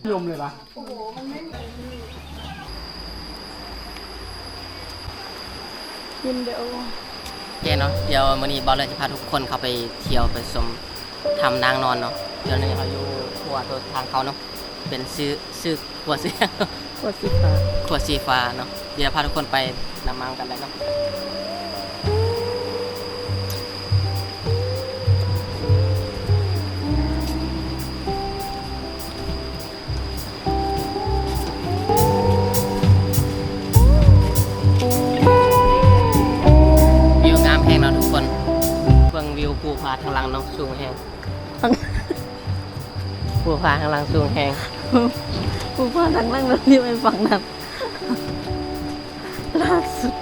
ລົມເລີຍວະ ຍິນດີ. ໂອເຄເນາະ ດຽວມື້ນີ້ບ່າວເລີດຈະພາທຸກຄົນເຂົ້າໄປທ່ຽວໄປຊົມຖ້ຳນາງນອນເນາະ. ດຽວນີ້ເຮົາຢູ່ຂົວໂຕທາງເຂົ້າເນາະ ເປັນຊື່ ຊື່ຂົວ ຊື່ ຂົວສີຟ້າ ຂົວສີຟ້າເນາະ. ດຽວພາທຸກຄົນໄປນຳມານຳກັນເລີຍເນາະ. ວິວງາມແຮງເນາະທຸກຄົນ ເບິ່ງວິວພູຜາທາງຫຼັງເນາະ ສູງແຮງ ພູຜາທາງຫຼັງສູງແຮງ ພູຜາທາງຫຼັງ ແລ້ວນີ້ໄປຝັ່ງນັ້ນ ຫຼ້າສຸດ.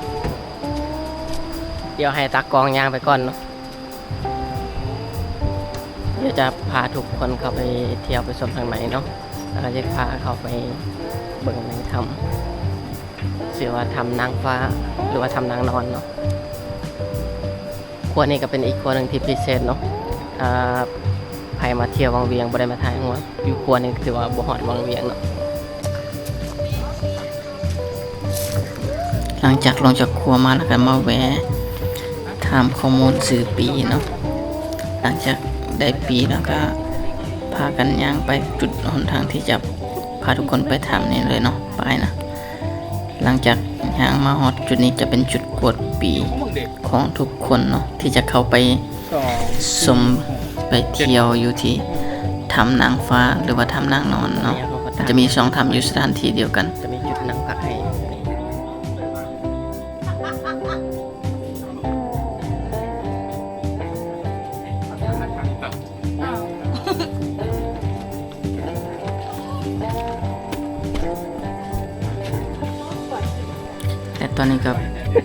ດຽວໃຫ້ຕາກ້ອງຍ່າງໄປກ່ອນເນາະ ດຽວຈະພາທຸກຄົນເຂົ້າໄປທ່ຽວໄປຊົມທາງໃນເນາະ ແລ້ວຈະພາເຂົ້າໄປເບິ່ງໃນຖ້ຳ ຊື່ວ່າຖ້ຳນາງຟ້າ ຫຼືວ່າຖ້ຳນາງນອນເນາະ. ຂົວນີ້ກໍເປັນອີກຂົວໜຶ່ງທີ່ພິເສດເນາະ ອ່າ ໃຜມາທ່ຽວວັງວຽງ ບໍ່ໄດ້ມາຖ່າຍຮູບ ຢູ່ຂົວນີ້ຖືວ່າບໍ່ຮອດວັງວຽງເນາະ. ຫຼັງຈາກລົງຈາກຂົວມາແລ້ວກໍມາແວ່ຖາມຂໍ້ມູນຊື່ປີ້ເນາະ. ຫຼັງຈາກໄດ້ປີ້ແລ້ວກໍພາກັນຍ່າງໄປຈຸດຫົນທາງທີ່ຈະພາທຸກຄົນໄປຖ້ຳນີ້ເລີຍເນາະ ໄປນະ. ຫຼັງຈາກຍ່າງມາຮອດຈຸດນີ້ ຈະເປັນຈຸດກວດປີ້ຂອງທຸກຄົນເນາະ ທີ່ຈະເຂົ້າໄປຊົມໄປທ່ຽວຢູ່ທີ່ຖ້ຳນາງຟ້າ ຫຼືວ່າຖ້ຳນາງນອນເນາະ. ຈະມີສອງຖ້ຳຢູ່ສະຖານທີ່ດຽວກັນ ຈະມີຈຸດນັ່ງພັກໃຫ້. ແລະຕອນນີ້ກໍ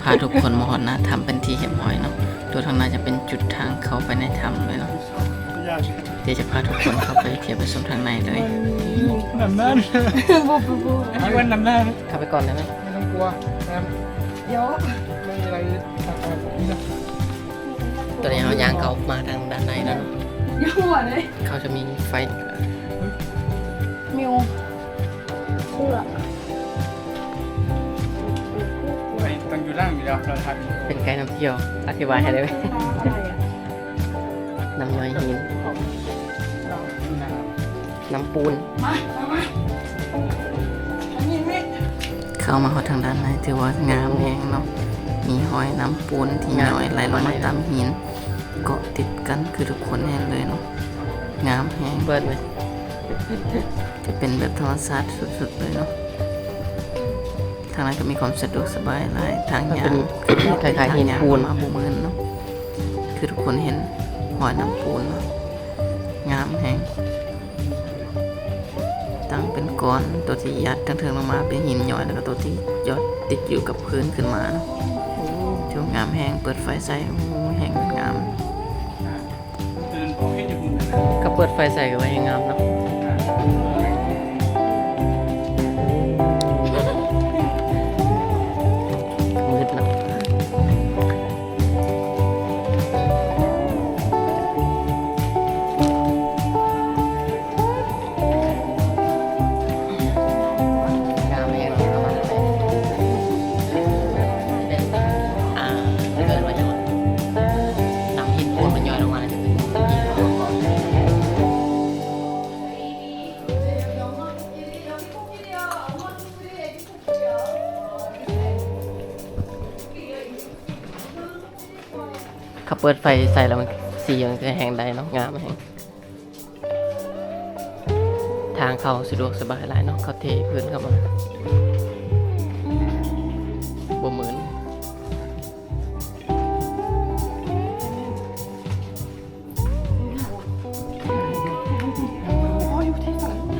ພາທຸກຄົນມາຮອດໜ້າຖ້ຳເປັນທີ່ຮຽບຮ້ອຍເນາະ. ໂຕທາງໜ້າຈະເປັນຈຸດທາງເຂົ້າໄປໃນຖ້ຳເລີຍເນາະ. ດຽວຈະພາທຸກຄົນເຂົ້າໄປທ່ຽວໄປຊົມທາງໃນເລີຍ. ນ້ຳນານ ບໍ່ ບໍ່ ບໍ່ ເຂົ້າໄປກ່ອນໄດ້ໄໝ? ໄມ່ຕ້ອງກົວ ດຽວ ໄມ່ມີອະໄລ. ຕອນນີ້ເຮົາຍ່າງເຂົ້າມາທາງດ້ານໃນແລ້ວເນາະ. ເຂົາຈະມີໄຟ ມິວ ເຊືອກ ໄປຕ້ອງຢູ່ຫຼັງຢູ່ແລ້ວ ເປັນໄກນຳທ່ຽວ ອະທິບາຍໃຫ້ໄດ້ໄໝ? ນ້ຳຍ່ອຍຫີນ ນ້ຳປູນ. ເຂົ້າມາຮອດທາງດ້ານໃນ ຖືວ່າງາມແຮງເນາະ. ມີຮອຍນ້ຳປູນທີ່ຍ່ອຍໄຫຼລົງມາຕາມຫີນ ເກາະຕິດກັນ ຄືທຸກຄົນເຫັນເລີຍເນາະ. ງາມແຮງ ເປີດເລີຍ ຈະເປັນແບບທຳມະຊາດສຸດໆເລີຍເນາະ. ທາງນັ້ນກໍມີຄວາມສະດວກສະບາຍຫຼາຍ ທາງຍ່າງ ມັນເປັນຄ້າຍໆຫີນປູນ ທາງຍ່າງມາບໍ່ມື່ນເນາະ. ຄືທຸກຄົນເຫັນຮອຍນ້ຳປູນເນາະ ງາມແຮງ. ຕັ້ງເປັນກ້ອນ ໂຕທີ່ຍາດເທິງໆລົງມາເປັນຫີນຍ້ອຍ ແລ້ວກໍໂຕທີ່ຍອດຕິດຢູ່ກັບພື້ນຂຶ້ນມາເນາະ. ໂອ້ ຖືວ່າງາມແຮງ ເປີດໄຟໃສ່ ໂອ້ ແຮງງາມ. ກໍເປີດໄຟໃສ່ກໍວ່າແຮງງາມເນາະ. ມືດເນາະ. ງາມແຮງເນາະ ເຂົ້າມາທາງໃນ ເປັນ ອ່າ ເອີ້ນວ່າຫຍັງວະ ນ້ຳຫີນປູນມັນຍ້ອຍລົງມາ ແລ້ວຈະເປັນຫີນ. ເຂົາເປີດໄຟໃສ່ແລ້ວ ມັນ ສີມັນກໍແຮງໄດ້ເນາະ ງາມແຮງ. ທາງເຂົ້າສະດວກສະບາຍຫຼາຍເນາະ ເຂົາເທພື້ນເຂົ້າມາ ບໍ່ມື່ນ.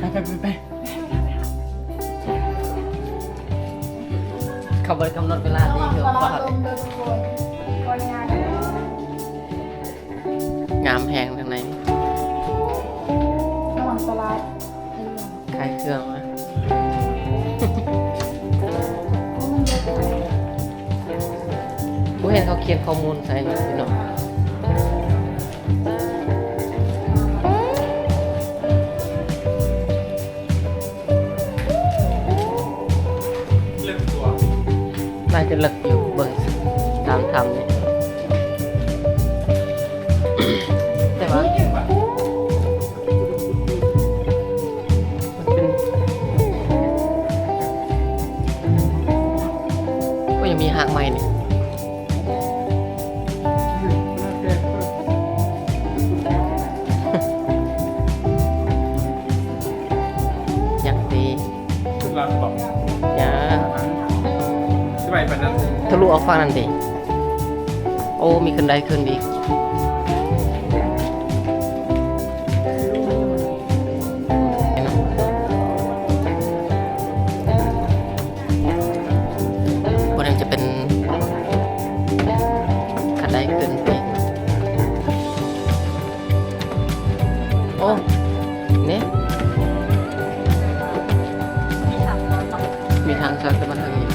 ໄປ ໄປ ໄປ ໄປ. ເຂົາບໍ່ໄດ້ກຳນົດເວລາດີຄືວ່າ ງາມແຮງທາງໃນ ລະວັງຕະຫຼາດ ຂາຍເຄື່ອງວະ. ບໍ່ເຫັນເຂົາຂຽນຂໍ້ມູນໃສ່ເນາະ ພີ່ນ້ອງ. ເ ເລິກຢູ່ ເບິ່ງຕາມຖ້ຳນີ້ ແຕ່ວ່າມັນເປັນ ໂອ້ຍ ຍັງມີຮາກໄມ້ນີ້. ຍັງຕີ ຈະ ທະລຸອອກຝັ່ງນັ້ນຕິ. ໂອ້ ມີຂຶ້ນໄດຂຶ້ນອີກ. ພວກນີ້ຈະເປັນຂັ້ນໄດຂຶ້ນໄປ. ໂອ້ ນີ້ ມີທາງສອດຂຶ້ນມາທາງນີ້.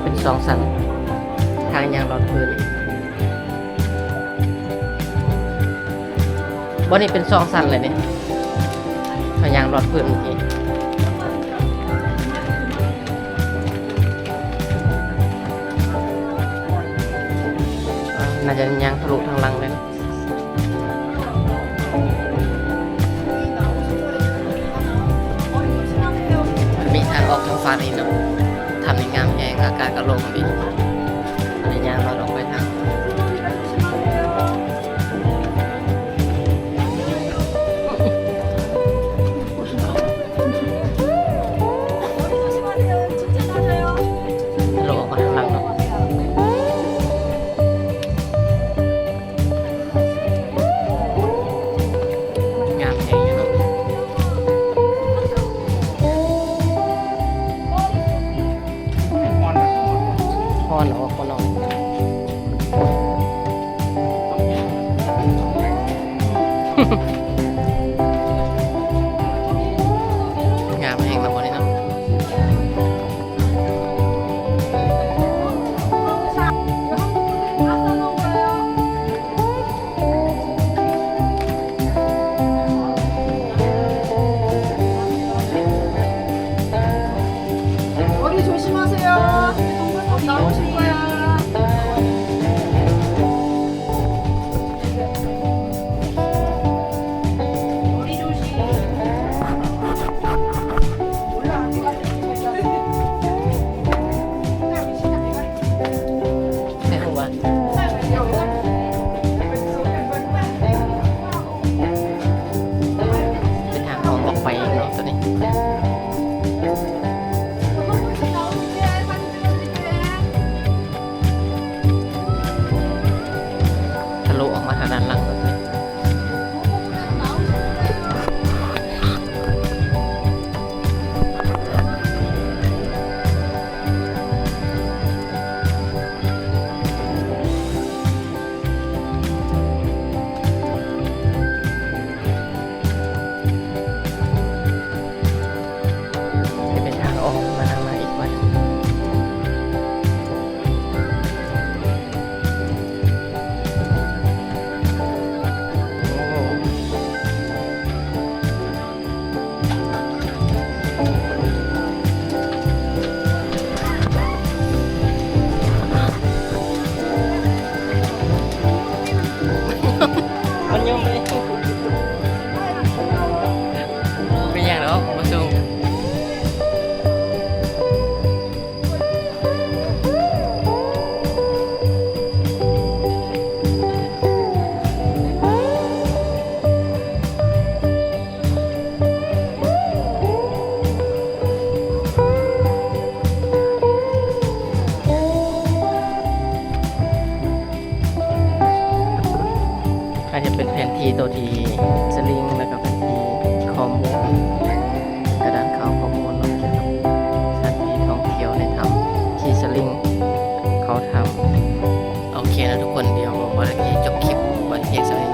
ເປັນສອງຊັ້ນ ທາງຍ່າງລອດພື້ນນີ້. ບ່ອນນີ້ເປັນສອງຊັ້ນເລີຍນີ້ ທາງຍ່າງລອດພື້ນນີ້. ອ່າ ໜ້າຈະຍ່າງທະລຸທາງຫຼັງເລີຍ. ມັນມີທາງອອກທາງຝັ່ງນີ້ເນາະ. ຖ້ຳນີ້ງາມແຮງ ອາກາດກໍໂລ່ງດີ. ໄດ້ຍ່າງລອດອອກໄປທາງ ໂລ ອອກມາທາງຫຼັງເນາະ. ງາມແຮງຢູ່ເນາະ. ຮ້ອນ ຮ້ອນ ຮ້ອນ ງາມແຮງເນາະ ບ່ອນນີ້ເນາະ. ເປັນທາງອ້ອມອອກໄປເນາະ ໂຕນີ້ ທະລຸອອກມາທາງດ້ານຫຼັງເນາະ ໂຕນີ້. ຈະເປັນທາງອອກມາທາງໃນອີກວັດ. ມັນຍົມເລີຍ ເປັນຫຍັງດອກ ບໍ່ສົ່ງ. ອັນນີ້ເປັນແຜນທີ່ໂຕທີ່ສະລິງ ແລ້ວກໍແຜນທີ່ຂໍ້ມູນ ກະດານຂ່າວຂໍ້ມູນເນາະ ກ່ຽວກັບສະຖານທີ່ທ່ອງທ່ຽວໃນຖ້ຳທີ່ສະລິງເຂົ້າຖ້ຳ. ໂອເຄເນາະທຸກຄົນ ດຽວບ່າວແລັກຊິຈົບຄລິບໄວ້ພຽງສ່ຳນີ້